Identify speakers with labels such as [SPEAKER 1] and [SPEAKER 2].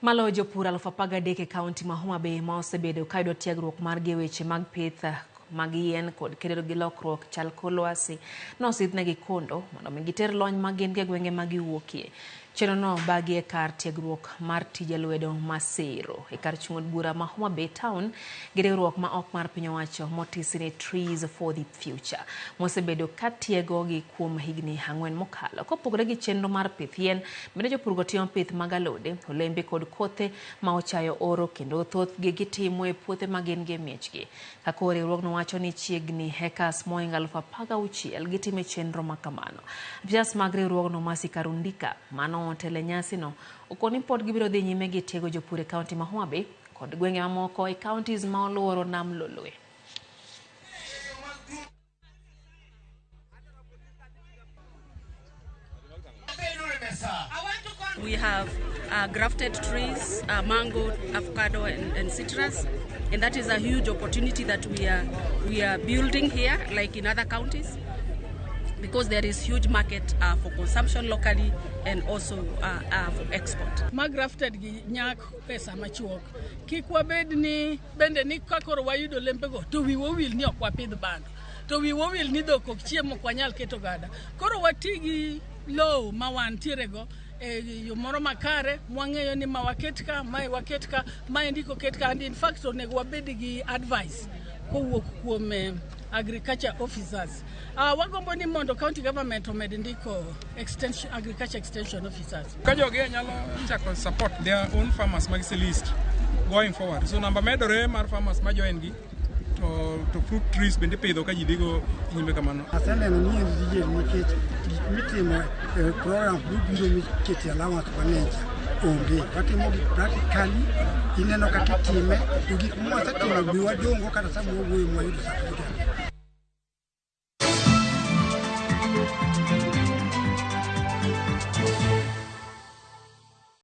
[SPEAKER 1] Maloyo jopur 13,000 e kaunti ma Homa Bay ma osebedo ka yudo tiegruok margi e weche mag pith mag yien kod kedo gi lokruok chal kor lwasi nosidhnegi kondo mondo mi giter lony ma gin go e gwenge ma giwuokie. Chenro no bagi e kar tiegruok mar tije lwedo ma Sero e kar chung' od bura ma Homa Bay Town gi riwruok ma ok mar piny owacho motisi ni Trees for the Future mosebedo ka tiegogi kuom higni 4 mokalo. Kopogore gi chenro mar pith yien, bende jopurgo timo pith mag alode, olembe kod kothe ma ochayo oro kendo thothgi gitimo e puothe ma gin gi e miechgi. Kaka riwruogno wacho ni chiegni hectares mohingo 16,000 gitime chenro ma kamano. Apisas mag riwruogno Mercy Karundika mano otelo e nyasino okoni pod gibiro dhi nyime gi tiego jopur e kaunti ma Homa Bay kod gwenge mamoko e counties ma oluoro nam Lolwe.
[SPEAKER 2] We have grafted trees, mango, avocado, and citrus, and that is a huge opportunity that we are building here, like in other counties, because there is huge market for consumption locally and also for export.
[SPEAKER 3] Ma grafted gi nyak pesa machuok. Kik wabed ni bende ni ka koro wayudo olembego to wiwa owil ni ok wapidh bando, to wiwa owil ni dhok ok chiem, ok wanyal keto gada. Koro wati gi lowo ma wantiere go e yo moro makare mwang'eyo ni ma waket ka, mae waket ka, mae ndiko ket ka. And in fact onego wabed gi advice kowuok kuom agriculture officers. Wagombo ni mondo county government omed ndiko extension, agriculture extension officers.
[SPEAKER 4] Ka jogi nyalo chako support their own farmers mag list going forward, so namba medore mar farmers ma join gi to fruit trees bende ipidho ka ji dhigo nyime kamano.
[SPEAKER 5] Aseneno ni en tije nikech gik mitimo e program mibiro mikete allowance mang'eny cha onge. Watimo gi practically, ineno kaka itime, to gik mwasetimo be wadong'go kata sama wawuoyo mwayudo certificate.